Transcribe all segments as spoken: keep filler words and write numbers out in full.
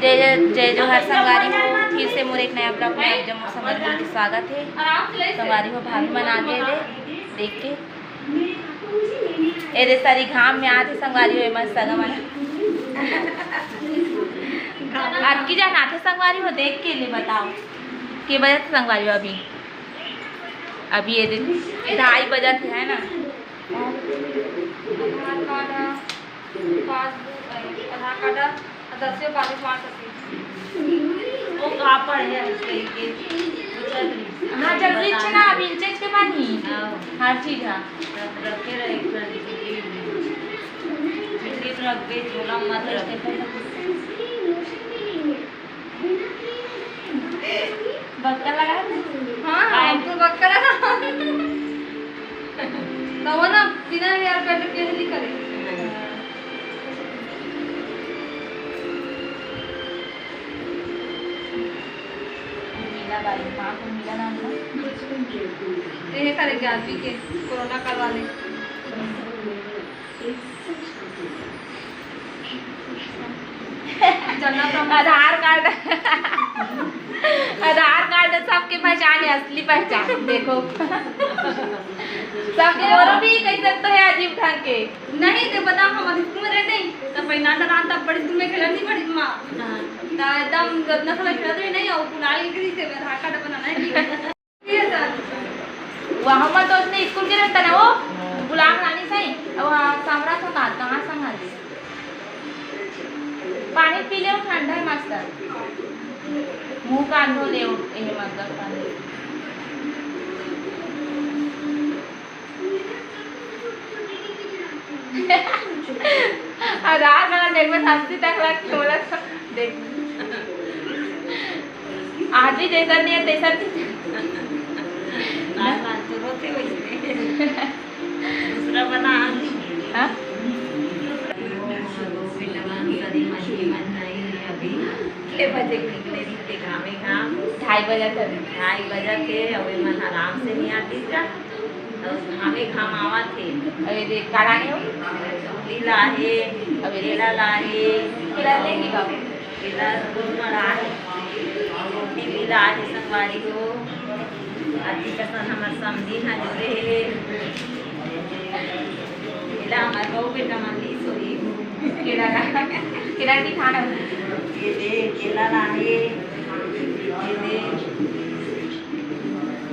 जय, जय, जय जोहार संगवारी हो, फिर से मोर एक नया vlog में आप जम्मो संगवारी मन के स्वागत हे। संगवारी हो, भाभी मन आगे ले देख के, ए दे सारी घाम में आथे संगवारी हो, एमन सगा मन। अतकी जान आथे संगवारी हो, देख के ले बताओ, के बजत हे संगवारी हो अभी? अभी ए दे ढाई बजत हे, है ना? आधार कार्ड, पासबुक, आधार कार्ड, दसवीं बारहवीं पास होती। वो का पढ़े है उसके के? वो चल रही। हाँ, जरूरी छे ना, अभी चेक के बानी। हाँ। हर चीज है। रखे रहे एक तरह से। झोला में रख दे, झोला में मत रख। बक्का लगा दे। हाँ, हाँ, हमको बक्का लगा। तो वो ना बिना हेयर बैंड के नहीं करे। नीला बाई, माँ को नीला नाम ना। ये करेंगे आज भी के कोरोना काल वाले। आधार कार्ड, आधार कार्ड सबके पहचान है, असली पहचान। देखो, सबके और भी कह सकते हैं अजीब ढंग के। नहीं, तो बता, हमारे स्कूल में रहे नहीं, तो पहला डरान तब बड़ी स्कूल में खेला नहीं पड़ी माँ। तो एकदम इतना समय खेलत रही नहीं, और पुनाल के से आधार कार्ड बनाना है कि वहाँ पर तो उसने स्कूल के रहता ना वो, गुलाम रानी सही। अब वहाँ सामरा संघात, कहाँ संघात? पानी पी ले, ठंडा है मास्टर। मुँह कान धो ले, ये मतलब पानी। आधार कार्ड देख, बस हंसी तक लग के बोला था, देख। आदमी जैसा नहीं है, तैसा नहीं। लाल लाल तो रोते वैसे। दूसरा बना आदमी। हाँ? के बजे के निकले रहिथे घामे घाम। ढाई बजे तक। ढाई बजे के, अब एमन आराम से नहीं आती जा। अउ घामे घाम आवत हे। अरे देख, का लाने हो? लीला हे, अबे केला लाहे। केला लेंगी बाबू। केला दूध मड़ा हे। रोटी भी लाहे संगवारी हो। अति कसन हमर समधी ह जोरे हे। केला हमर बहू बेटा मन ली सोई। केला ला, केला भी खाना। ये दे, केला लाहे। ये दे।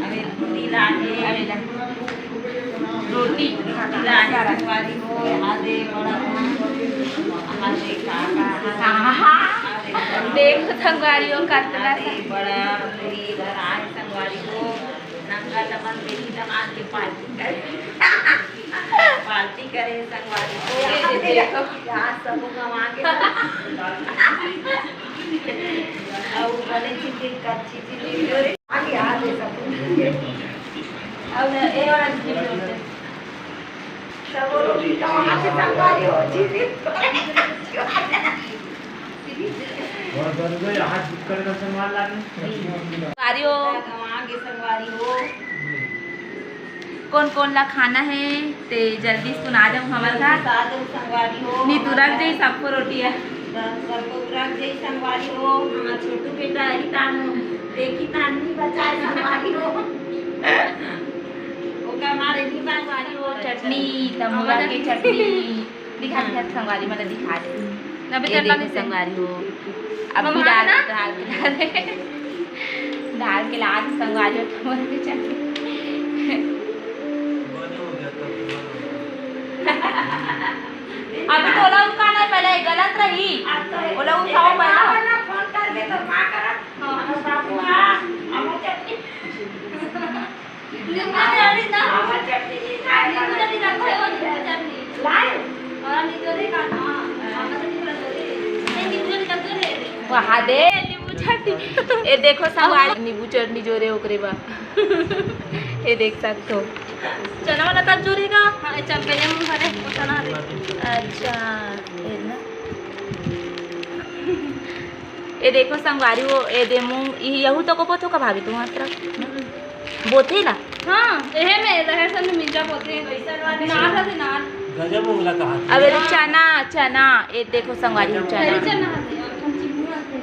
अबे पूरी लाहे। अबे ला। रोटी। पूरी लाहे, संगवारी हो, आदे बड़ा। आदे का, का, हाँ, हाँ। आदे बड़ा। देखो संगवारी हो, कतना आदे सा। बड़ा, पूरी घर आए, संगवारी हो। नंगा दमन बेटी दमाद के पार्टी करे। पार्टी करे संगवारी हो। ये दे, देखो। यहाँ सब गवा के। अउ बने चिटिक कच्ची चिटिक जोरे। आगे आ दे सब। अब ए वाला चिटिक जोरे। सब लोग तो वहाँ से संगवारी हो जी। और बन गए, हाथ बुक करने का सामान लाने। संगवारी हो। गवा के संगवारी हो। कोन कोन ला खाना हे, ते जल्दी सुना दो हमन ला। सात संगवारी हो। नी तुरक जई सबको रोटी हे। सबको तुरक जई संगवारी हो। हाँ, छोटू बेटा ही तान, देखी तान नहीं बचाए संगवारी हो। ओका मारे नहीं संगवारी हो। चटनी, तंबूरा के चटनी। दिखा, दिखा, संगवारी, मतलब, दिखा दे। अभी ये तो देखो, संगवारी हो, अभी मम्मा डाल, ना? डाल के, डाल के, डाल के ला दे, संगवारी हो, तंबूरा के चटनी। अभी तो ओला उठा नहीं, पहले गलत रही, ओला उठाओ पहले। फोन करके तो माँ करा, हाँ, बाबू, हाँ, हम चटनी। नींबू चटनी ना। नींबू चटनी रखो है, वो नींबू चटनी। लाए? और नींबू चटनी का ना। हाँ, नींबू चटनी रखो है। ये नींबू चटनी रखो है। वहाँ दे, नींबू चटनी। ये देखो संगवारी, नींबू चटनी जोरे ओकरे बा। ये देख सकते हो। चना वाला तब जोरेगा? हाँ, ये चल, पहले मुँह भरे, वो चना दे। अच्छा, ये ना। ये देखो संगवारी हो, ये दे मूंग, ये यहू तो को बोथो का भाभी, तुम्हारी तरफ? बोथे ना? हाँ, एहे में, लहर सन में मिर्चा बोथे। नार हथे, नार। गजब उंगला कहा। अब ये चना, चना, ये देखो संगवारी हो, चना। हरी चना हथे, और कौन सी बुआ हथे?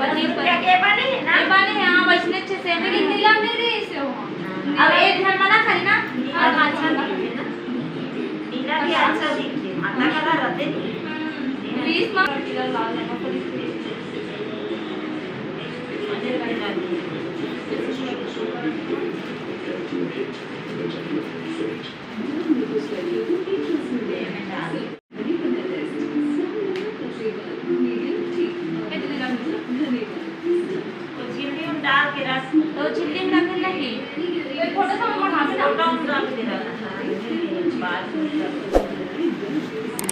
पच्चीस रुपया के बने हे ना? ये बने हे, हाँ, वैसने अच्छे से। लेकिन नीला नहीं रही इसे हो। अब एक घर मना खाली ना? हाँ, हाँ, अच्छा। नीला के अच्छा दिखथे, माता वाला रहथे। बीस मा तो झिल्ली में डाल के रख। तो झिल्ली में रख देना कि? ये फोटो तो हम बढ़ा देना। फोटो में रख देना। बाद में रख।